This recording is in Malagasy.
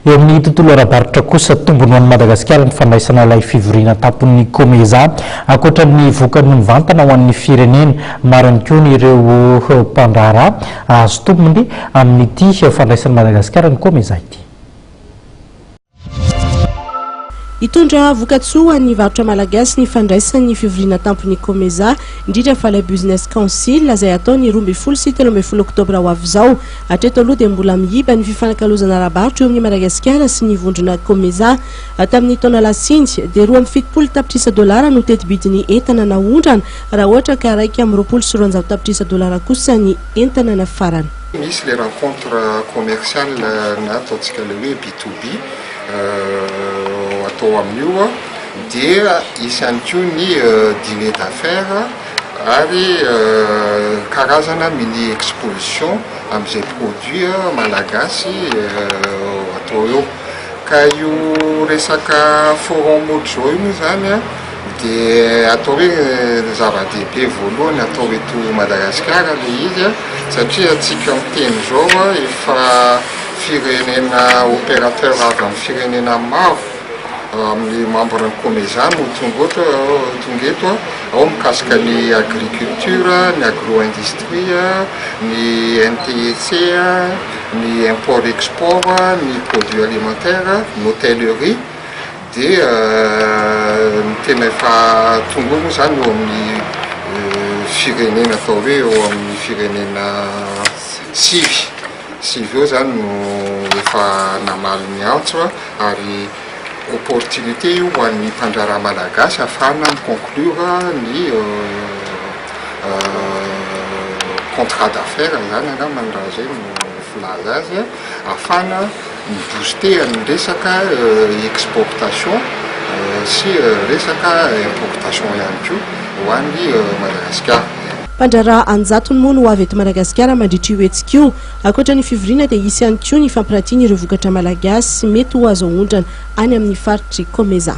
Eo amin'ny tontolo ara-barotra kosa, tombony ho an'i Madagasikara ny fandraisana ilay fivoriana an-tampon'ny Comesa. Ankoatra ny vokany mivantana ho an'ny firenena, maro ihany koa ny ireo mpandraharaha hahazo tombony amin'ity fandraisan'i Madagasikara ny Comesa ity. Hitondra vokatsoa ho an'ny varotra malagasy ny fandraisany ny fivoriana an-tampon'ny Comesa, indrindra fa ilay Business Council izay hatao ny 12 sy 13 oktobra ho avy izao. Hatreto aloha dia mbola miiba ny fifanakalozana ara-barotra eo amin'i Madagasikara sy ny vondrona Comesa. Tamin'ny taona lasa iny dia 72 tapitrisa dolara no teti-bidin'ny entana naondrana raha ohatra ka 221 tapitrisa dolara kosa ny entana nafarana. Misy le rencontre commerciale na ataontsika le hoe B to B atao amin'io dia hisy ihany koa ny dîner d'affaires ary karazana mini exposition amin'izay produit malagasy atao eo. Ka io resaka forum ohatr'izao io moa zany an dia atao hoe zava-dehibe voalohany atao eto Madagasikara ilay izy an, satria antsika miteny izao an efa firenena opérateur avy amin'ny firenena maro amin'ny membre ny Comesa no tonga eto tonga eto an, ao mikasika ny agriculture, ny agro industrie, ny NTEC, ny import export, ny produits alimentaires, ny hôtellerie, dia ny tena efa tonga eo moa zany eo amin'ny firenena atao hoe eo amin'ny firenena sivy, sivy eo zany no efa namaly ny antso ary opportunité io ho an'ny mpandraharaha malagasy ahafahana mi-conclure ny contrat d'affaires zany angambany raha zay no filaza azy, ahafahana mi-booster ny resaka exportation sy resaka importation ihany koa ho an'i Madagasikara. Mpandraharaha an-jatony moa no ho avy eto Madagasikara mandritra io hetsika io. Ankoatra ny fivoriana dia hisy ihany koa ny fampiratiana ireo vokatra malagasy mety ho azo aondrana any amin'ny faritr'i Comeza.